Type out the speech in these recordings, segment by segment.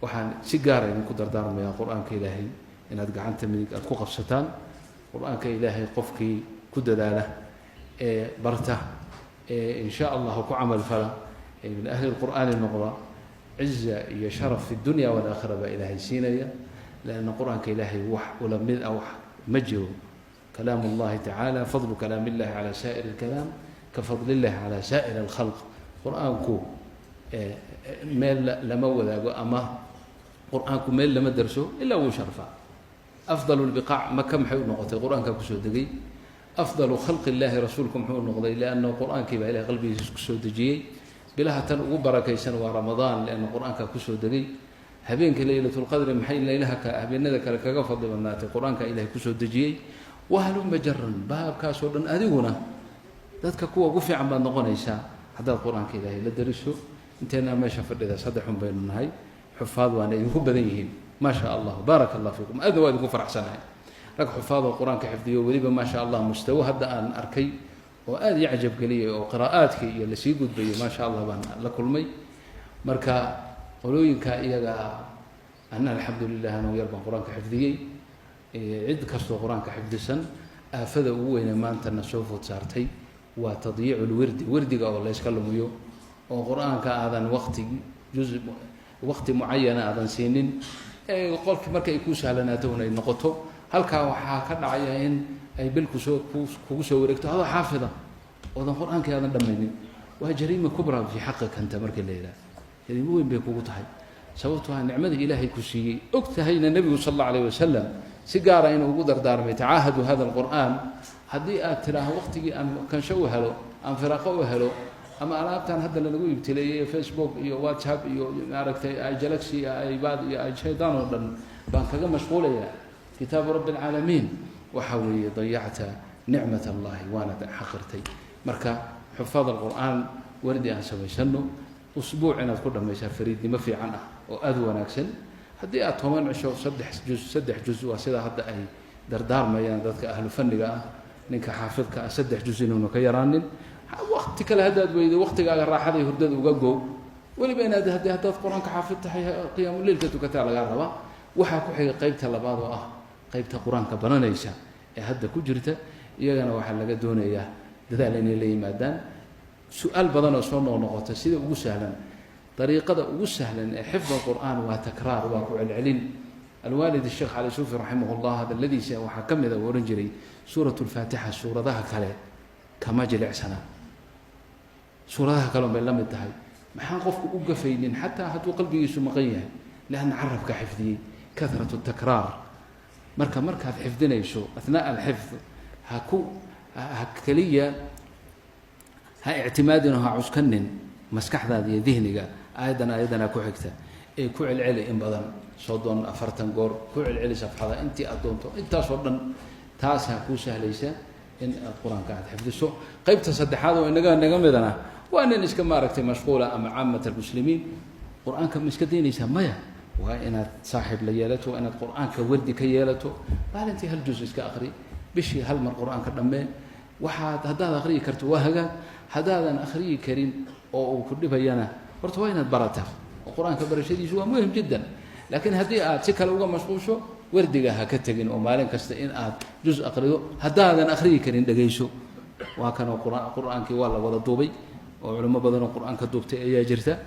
Waxaan si gaara idinku dardaarmayaa Qur-aanka Ilaahay inaad gacanta midig aad ku qabsataan. Qur-aanka Ilaahay qofkii ku dadaala ee barta ee in sha Allahu ku camal fala ee min ahli lqur'aani noqda, ciza iyo sharaf fi dunya walaakhira baa Ilaahay siinaya, lianna Qur-aanka Ilaahay wax ula mid ah wax ma jiro. Kalaam اllahi tacaala, fadlu kalaam illahi cala saa'ir اlkalaam ka fadli illahi cala saa'ir alkhalq. Qur-aanku meel lama wadaago ama Qur-aanku meel lama darso ilaa wuu sharfaa. Afdal lbiqaac Maka maxay u noqotay? Qur-aankaa kusoo degay. Afdalu khalqi illahi rasuulku muxuu u noqday? Liannahu Qur-aankii baa Ilahay qalbigiisa kusoo dejiyey. Bilaha tan ugu barakaysan waa Ramadaan, lianna Qur-aankaa kusoo degay. Habeenka Leylatulqadri maxay leylaha ka habeenada kale kaga fadli badnaatay? Qur-aankaa Ilahay kusoo dejiyey. Wahaluma jaran baabkaasoo dhan, adiguna dadka kuwa ugu fiican baad noqonaysaa haddaad Qur-aanka Ilaahay la dariso. Inteennaa meesha fadhida saddex un baynu nahay xufaad, waana idinku badan yihiin, maa sha Allah, baaraka Allah fiikum. Aadna waa idinku faraxsanahay rag xufaad oo Qur-aanka xifdiyo, weliba maa sha Allah mustawo hadda aan arkay oo aada ii cajabgeliyay oo qiraa'aadkii iyo lasii gudbayay, maa sha Allah, baan la kulmay. Marka qolooyinka iyaga ah, anna alxamdu lilah anuu yar baan Qur-aanka xifdiyey. Cid kastoo Qur-aanka xifdisan, aafada ugu weyne maantana soo food saartay waa tadyiicu lwirdi, wirdiga oo layska lumiyo oo Qur-aanka aadan waqti juz waqti mucayana aadan siinin, qolki marka ay kuu sahlanaato un ay noqoto. Halkaa waxaa ka dhacaya in ay bil kusoo kugu soo wareegto adoo xaafida oodan Qur-aankii aadan dhamaynin. Waa jariima kubra fii xaqi kanta markii la yidhaha, jariimo weyn bay kugu tahay, sababtoo ah nicmada Ilaahay ku siiyey og tahayna Nebigu sal Allahu alayh wasalam si gaara inuu ugu dardaarmay tacaahadu hada alqur'aan. Haddii aad tidhaaho waqtigii aan kansho u helo, aan firaaqo u helo, ama alaabtan hadda lanagu ibtileeyey, Facebook iyo WhatsApp iyo maaragtay iGalaxy iyo iPad iyo shaydaan oo dhan baan kaga mashquulaya kitaabu rabbi alcaalamiin, waxa weeye dayacta nicmat Allahi, waana xaqirtay. Marka xufaad alqur'aan, wardi aan samaysano, usbuuc inaad ku dhammaysaa fariidnimo fiican ah oo aada u wanaagsan. Haddii aad 10 cisho saddex juz, saddex juz waa sidaa hadda ay dardaarmayaan dadka ahlu fanniga ah, ninka xaafidka ah saddex juz inuuna ka yaraanin. Waqti kale haddaad weydo, waqtigaaga raaxaday hurdada uga go. Weliba inaad haddaad Qur-aanka xaafid tahay qiyaamuleilka tukataa lagaa rabaa. Waxaa ku xiga qeybta labaad oo ah qeybta Qur-aanka baranaysa ee hadda ku jirta. Iyagana waxaa laga doonayaa dadaal inay la yimaadaan. Su-aal badan oo soo noqnoqota: sida ugu sahlan, dariiqada ugu sahlan ee xifd alqur'aan? Waa takraar, waa ku celcelin. Alwaalid Sheekh Cali Suufi raximah Llah hadaladiisa waxaa ka mid a uu odhan jiray: suurat lfaatixa suuradaha kale kama jilicsana, suuradaha kale un bay la mid tahay. Maxaan qofku u gafaynin xataa hadduu qalbigiisu maqan yahay? Lianna carabka xifdiyey, kahratu takraar. Marka markaad xifdinayso, athnaa alxifd ha ku ha keliya ha ictimaadin oo ha cuskanin maskaxdaada iyo dihniga, aayaddan aayaddanaa ku xigta ee ku celceli in badan, 30, 40 goor ku celceli safxada intii aad doonto, intaasoo dhan taasaa kuu sahlaysa in aad Qur-aanka aad xifdiso. Qeybta saddexaad oo inaga naga midana waa nin iska maaragtay mashquula ama caamat almuslimiin. Qur-aanka ma iska daynaysaa? Maya, waa inaad saaxiib la yeelato, waa inaad Qur-aanka wardi ka yeelato. Maalintii hal juz iska aqri, bishii hal mar Qur-aanka dhammee. Waxaad haddaad akhriyi karto waa hagaag. Haddaadan akhriyi karin oo uu ku dhibayana, horta waa inaad barataa oo Qur-aanka barashadiisu waa muhim jiddan. Laakiin haddii aad si kale uga mashquusho, wardiga ha ka tegin oo maalin kasta in aad juz aqrido. Haddaadan akhriyi karin, dhegayso. Waa kanoo Qur-aankii waa la wada duubay oo culimo badan oo Qur-aanka duubtay ayaa jirta.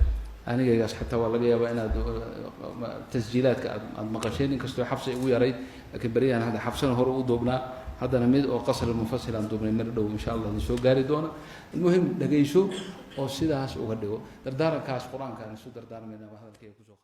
Anigaygaas xataa waa laga yaabaa inaad tasjiilaadka aad maqasheen, inkastoo Xafsa igu yarayd, laakiin beryahan hadda Xafsana hore u duubnaa, haddana mid oo qasr munfasil aan duubnay mar dhow insha Allah idin soo gaari doona. Almuhim, dhegayso oo sidaas uga dhigo dardaarankaas. Qur-aankaan isu dardaarmayna waa hadalkayga kusoo.